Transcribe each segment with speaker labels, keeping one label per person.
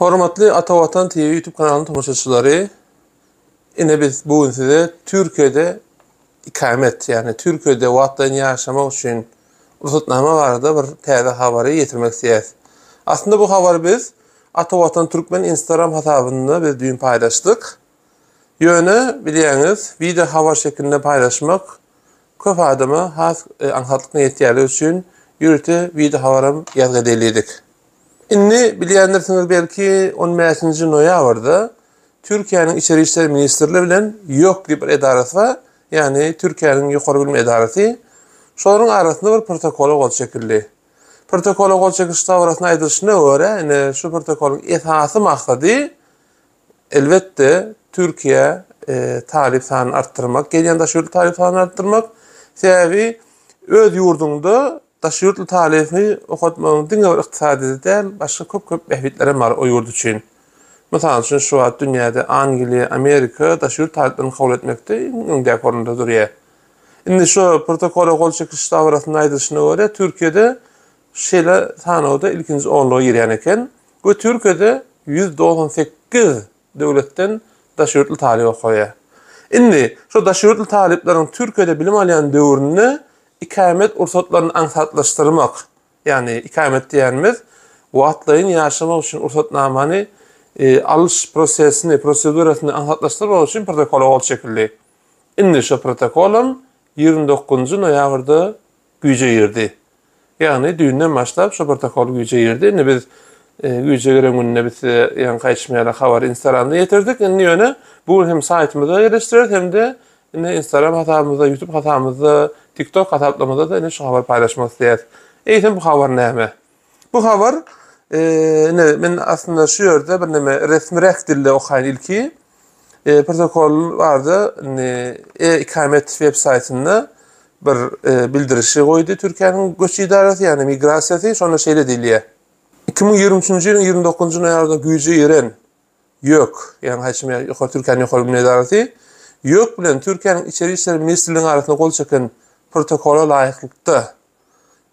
Speaker 1: Hormatly Ata Watan TV YouTube kanalynyň tomaşaçylary, ine biz bu gün size Türkiýede ikamet, ýagny Türkiýede wagtlaýyn ýaşamak üçin rugsatnama barada bir täze habary ýetirmek isleýäris. Aslynda bu habary biz Ata Watan Türkmen Instagram hasabynda biz düýn paýlaşdyk. Ýöne bilýäňiz, wideo habar şeklinde paýlaşmak köp adama has aňsatlyk bilen ýetýärligi üçin ýörite wideo habaram ýazgy edeýlidik. Indi bilýändirsiňiz belki on bäşinji noýabrda Türkiýäniň Içeri işler ministrligi bilen YÖK diýip bir edarasy bar, ýagny Türkiýäniň ýokary bilim edarasy. Şolaryň arasynda bir protokola gol çekildi. Protokola gol çekiliş dabarasynda aýdylyşyna görä, ine şu protokolyň esasy maksady Elbetde, Türkiýä talyp sanyny artdyrmak, gelýän daşary ýurtly talyp sanyny artdyrmak. Sebäbi öz ýurduňda daşary ýurtly talyby okatmagyň diňe bir ykdysadyýeti däl, başga köp-köp bähbitlerem bar o ýurt üçin. Mysal üçin, şu wagt dünýäde Angliýa, Amerika daşary ýurt talyplaryny kabul etmekde iň öňdäki orunda durýar. Indi şu protokola gol çekiliş dabarasynda aýdylyşyna görä, Türkiýede şeýle sanawda ilkinji onluga girýän eken. We Türkiýede 198 döwletden daşary ýurtly talyp okaýar. Indi şo daşary ýurtly talyplaryň Türkiýede bilim alýan döwründe ikamet rugsatlaryny aňsatlaşdyrmak, ýagny ikamet diýýänimiz wagtlaýyn ýaşamak üçin rugsatnamany alyş prosesini, prosedurasyny aňsatlaşdyrmak üçin protokola gol çekildi. Indi şo protokolam 29-njy noýabrda güýje girdi. Ýagny düýnden başlap şo protokol güýje girdi. Indi biz güýje giren günde biz size ýaňky aýdyşym ýaly habary Instagramda ýetirdik. Indi ýöne bu gün hem saýtymyzda ýerleşdireris hem-de indi Instagram hasabymyzda, YouTube hasabymyzda, TikTok hasaplarymyzda-da indi şu habary paýlaşmak isleýäris. Eýsem bu habar näme? Bu habar ine men aslynda şu ýerde birneme resmiräk dilde okaýyn ilki. Protokol barda indi e-ikamet web saýtynda bir bildirişi goýdy Türkiýäniň göç idarasy, ýagny migrasiýasy, şonda şeýle diýilýär. 2023-nji ýylyň 29-njy noýabrynda güýje giren YÖK, ýagny haýsy ýokary Türkiýäniň ýokary bilim edarasy YÖK bilen Türkiýäniň Içeri işler ministrliginiň arasynda gol çeken protokola laýyklykda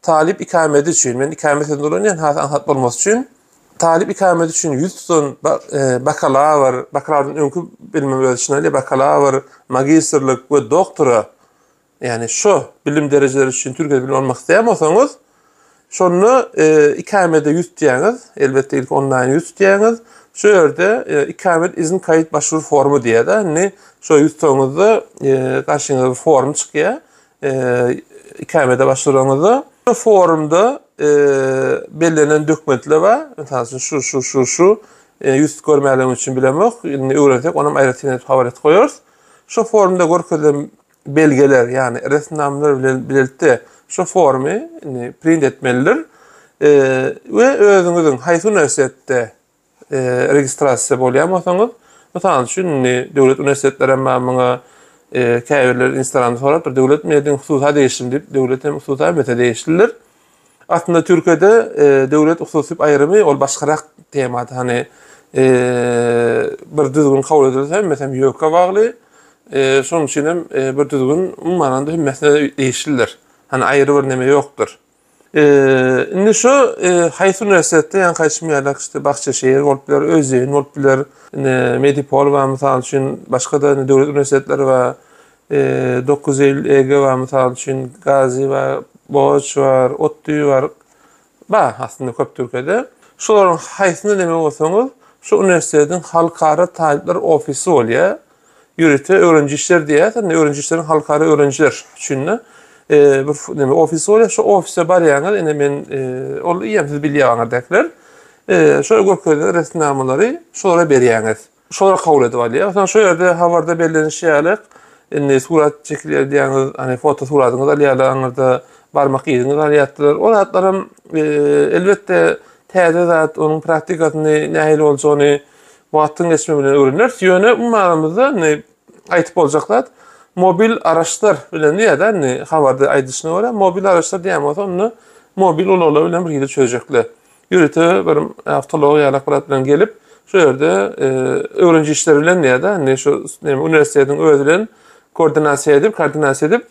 Speaker 1: Talyp ikamedi üçin, men ikamet sözüni ulanýan has aňsat bolmasy üçin, talyp ikamedi üçin ýüz tutan bakalawr, bakalawrdan öňki bilimem öz içine alýar, bakalawr, magistrlik we doktora, ýagny şu bilim derejeleri üçin Türkiýede bilim almak isleýän bolsaňyz, şonda ikamede ýüz tutýaňyz, elbetde ilki onlaýn ýüz tutýaňyz. Şu ýerde ikamet izin kaýyt başwuru formy diýýär-de, indi şo ýüz tutanyňyzda garşyňyza bir form çykýar. Ikamede başvuranyňyzda şu forumda bellenen dokumentler bar. Mysal üçin şu şu şu şu ýüz görmäligim üçin bilemok. Indi öwrensek onam aýratyn edip habar edip goýarys. Şu forumda görkezilen belgeler, ýagny resminamalar bilen bilelikde şu formy indi print etmelidir. We özüňiziň haýsy uniwersitetde registrasiýa bolýan bolsaňyz, mysal üçin, indi döwlet uniwersitetleri hem bar, muňa käbirleri Instagramda sorapdyr, döwlet mediň hususa degişlimi diýip, döwlet hem hususa hemmesi degişlidir. Aslynda Türkiýede döwlet hususy aýrymy ol başgarak temada, hany bir düzgün kabul edilse hemmesi hem ýöke bagly. Şonuň üçin hem bir düzgün umuman alanda hemmesine degişlidir. Hany aýry bir neme ýokdur. Indi şu haýsy uniwersitetde ýaňky aýdyşym ýaly işte Bahçeşehir bolup biler, Özyeğin bolup biler, indi Medipol bar mysal üçin, başga-da indi döwlet uniwersitetleri bar. 9 Eylül EG bar mysal üçin, Gazi bar, Boğaziçi bar, ODTÜ bar. Bar aslynda köp Türkiýede. Şolaryň haýsyny neme bolsaňyz, şu uniwersitetiň halkara talyplar ofisi bolýar. Ýörite öwreniji işler diýýär. Indi öwreniji işleriň halkara öwrenijiler üçin-de bir neme ofis bolýar. Şu ofise barýaňyz, ine men ol eýýäm siz bilýäňiz Şo görkezilen resminamalary şolara berýäňiz. Şolar kabul edip alýar. Soň şu ýerde habarda bellenişi ýaly, indi surat çekilýär diýýäňiz, hani foto suratyňyzy alýarlar, aňyrda barmak yzyňyzy alýardylar. O zatlaram elbetde täze zat, onuň praktikasyny nähili boljagyny Wagtyň geçmegi bilen öwreneris. Ýöne umumanymyzda indi aýtyp boljak zat mobil araçlar bilen diýýär-de indi habarda aýdyşyna görä mobil araçlar diýen bolsa onda mobil ulaglar bilen bir hili çözjekler. Ýörite bir awtoulag ýaly apparat bilen gelip şu ýerde öwreniji işleri bilen diýýär-de indi şu näme uniwersitetiň özi bilen koordinasiýa edip, koordinasiýa edip.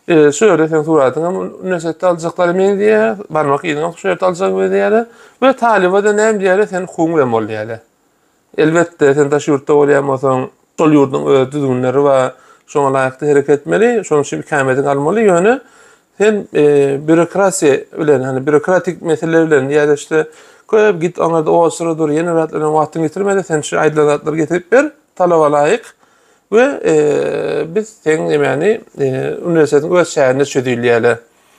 Speaker 1: Şu ýerde seň suratyň hem uniwersitetde aljaklara meňzeýär, barmak yzyň hem şu ýerde aljaga meňzeýär. We talyba-da näme diýýärler, sen hukugyň bilen bol diýýärler. Elbetde, sen daş ýurtda bolýan bolsaň, şol ýurduň öz düzgünleri bar, şoňa laýykda hereket etmeli, şonuň üçin ikamediňi almaly, ýöne sen býurokratiýa bilen, ýagny býurokratik mesele bilen ýa-da işte köp git oňa oçura dur, ýene bir zatlar bilen wagtyňy ýitirme-de, sen şu aýdylan zatlary getirip ber, talaba laýyk we biz seň nemäni uniwersitetiň öz çäginde çözülýärler.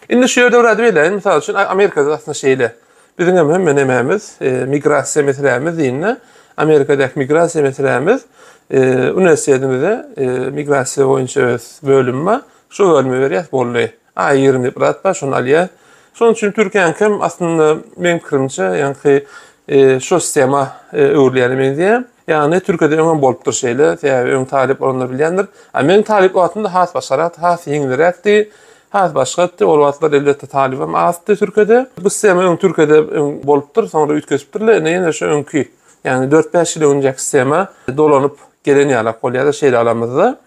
Speaker 1: Indi şu ýerde bir zady belläýin, mysal üçin Amerikada aslynda şeýle. Biziň hem hemme nemämiz, migrasiýa meselämiz diýende, Amerikadaky migrasiýa meselämiz uniwersitetimizde migrasiýa boýunça öz bölümi bar. Şu bölüme berýäs boldy. A 20 diýip bir zat bar, şony alýar. Şonuň üçin Türkiýäniňkem aslynda meň pikirimçe, ýaňky şu sistema öwrülýäne meňzeýär. Ýagny Türkiýede öňem bolupdyr şeýle, sebäbi öň talyp bolanlar bilýändir. A meň talyp wagtymda has başgarakdy, has ýeňilräkdi, has başgady. Ol wagtlar elbetde talybam azdy Türkiýede. Bu sistema öň Türkiýede öň bolupdyr, soňra üýtgeşipdirler. Indi ýene şu öňki, ýagny dört-bäş ýyl öňjäki sistema dolanyp gelen ýalak bolýar-da şeýle alamyzda.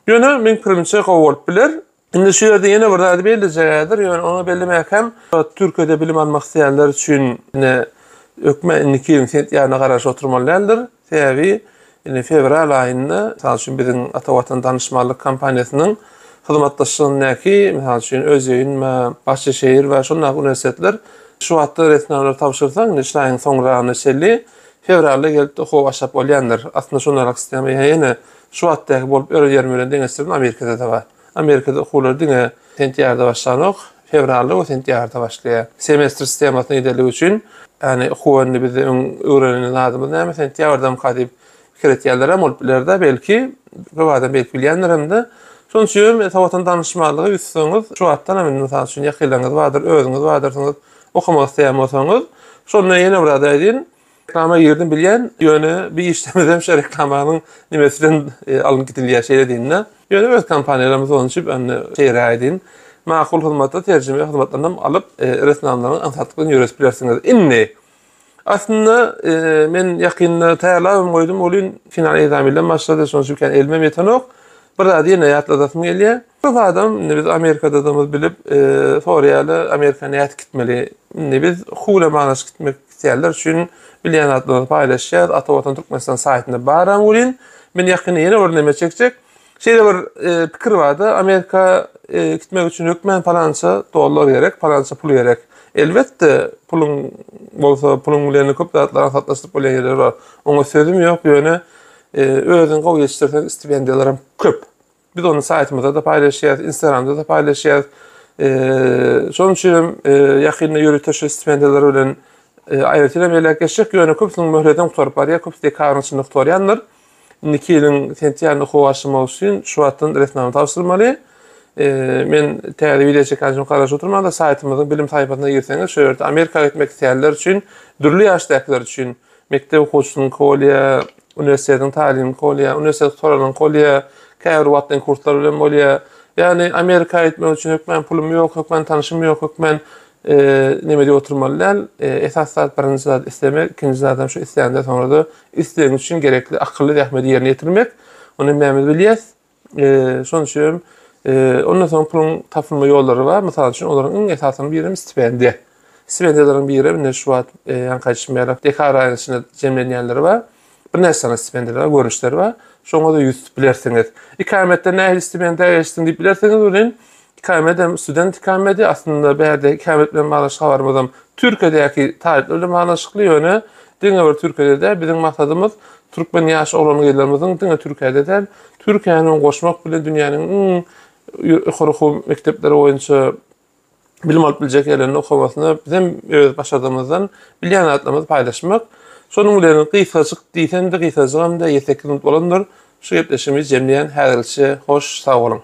Speaker 1: Ýöne meň pikirimçe gowy bolup biler. Indi şu ýerde ýene bir zady bellejek-ädir, ýöne ony bellemäkäm, Türkiýede bilim almak isleýänler üçin ine hökmän indiki ýylyň sentýabryna garaşyp oturmaly däldir. Sebäbi indi fewral aýynda, mysal üçin, biziň Ata Watan danyşmanlyk kompaniýasynyň hyzmatdaşlygyndaky, mysal üçin, Özýeýin we Bahçeşehir we şondaky uniwersitetler şu wagtda resminamalary tabşyrsaň, indi şu aýyň soňragyna çenli fewralda gelip okuwa başlap bolýandyr. Aslynda şondarak sistema ýene şu wagtdaky bolup ýören ýerim bilen deňeşdirdim, Amerikada-da bar. Amerikada okuwlar diňe sentýabrda başlanok, fewralda we sentýabrda başlaýar. Semestr sistemasyna gidenligi üçin, ýagny okuw indi bizde öň öwrenen zadymyz näme, sentýabrdamyka diýip pikir etýänlerem bolup biler-de, belki, köp adam belki bilýändir hem-de. Şonuň üçin hem Watan danyşmanlygy ýüz tutsaňyz, şu wagtdan hem indi mysal üçin ýakynlaryňyz bardyr, özüňiz bardyrsyňyz, okamak isleýän bolsaňyz, şonda ýene bir zat aýdyn, Reklama girdim bilýän, ýöne bir işlemizem şu reklamanyň nimesi bilen alnyp gidilýär şeýle diýin-de. Ýöne öz kompaniýalarymyz bolany üçin indi şeýle aýdyn. Makul hyzmatda terjime hyzmatlarynam alyp, resminamalaryňyzy aňsatlyk bilen ýöretip bilersiňiz. Indi aslynda men ýakynda taýýarlabam goýdum, welin final ekzamenlerem başlady, şonuň üçin kän elimem ýetenok. Bir zady ýene ýatladasym gelýär. Köp adam indi biz Amerikadadygymyzy bilip soraýarlar, Amerika nädip gitmeli? Indi biz huw bilen baglanyşyk gitmek isleýänler üçin bilýän zatlarymyzy paýlaşýarys. Ata Watan Türkmenistan saýtynda baram welin, men ýakynda ýene bir neme çekjek. Şeýle bir pikir barda, Amerika gitmek üçin hökmän palança dollar gerek, palança pul gerek. Elbetde, puluň bolsa, puluň bilen köp zatlary aňsatlaşdyryp bolýan ýerleri bar. Oňa sözüm ýok, ýöne özüňi gowy ýetişdirseň stipendiýalaram köp. Biz ony saýtymyzda-da paýlaşýarys, Instagramda-da paýlaşýarys. Şonuň üçin hem ýakynda ýörite şu stipendiýalar bilen aýratyn hem belläp geçjek. Ýöne köpüsiniň möhletem gutaryp barýar, köpüsi dekabryň içinde gutarýandyr. Indiki ýylyň sentýabrynda okuwa başlamak üçin şu wagtdan resminama tabşyrmaly. Men täze wideo çekençe garaşyp oturmaň-da, saýtymyzyň bilim sahypasyna girseňiz, şu ýerde Amerika gitmek isleýänler üçin, dürli ýaşdakylar üçin Mekdep okuwçysynyňky bolýar, uniwersitetiň talybynyňky bolýar, uniwersitet gutaranyňky bolýar, käbir wagtlaýyn kurslar bilen bolýar. Ýagny Amerika gitmek üçin hökmän pulum ýok, hökmän tanyşym ýok, hökmän neme diýip oturmaly däl. Esasy zat birinji zat islemek, ikinji zadam şu isländen soňra-da islegiň üçin gerekli akylly zähmeti ýerine ýetirmek. Ony hemmämiz bilýäs. Şonuň üçin hem ondan soň puluň tapylma ýollary bar. Mysal üçin, olaryň iň esasynyň biri hem stipendiýa. Stipendiýalaryň biri hem indi şu wagt ýaňky aýdyşym ýaly dekabr aýynyň içinde jemlenýänleri bar. Birnäçe sany stipendiýalar bar, görnüşleri bar. Şoňa-da ýüz tutup bilersiňiz. Ikametde nähili stipendiýa geçdiň diýip bilersiňiz welin, ikamet hem student ikamedi. Aslynda bärde ikamet bilen baglanyşykly habarymyzam Türkiýedäki talyplar bilen baglanyşykly, ýöne diňe bir Türkiýede däl, biziň maksadymyz türkmen ýaş oglan-gyzlarymyzyň diňe Türkiýede däl, Türkiýäni goşmak bilen dünýäniň iň ýokary okuw mekdepleri boýunça bilim alyp biljek ýerlerinde okamasyna bizem öz başardygymyzdan bilýän zatlarymyzy paýlaşmak. Şonuň bilen gysgajyk diýsem-de, gysgajygam-da, ýedi-sekiz minut bolandyr. Şu gepleşigimizi jemleýän häzirlikçe hoş sag boluň.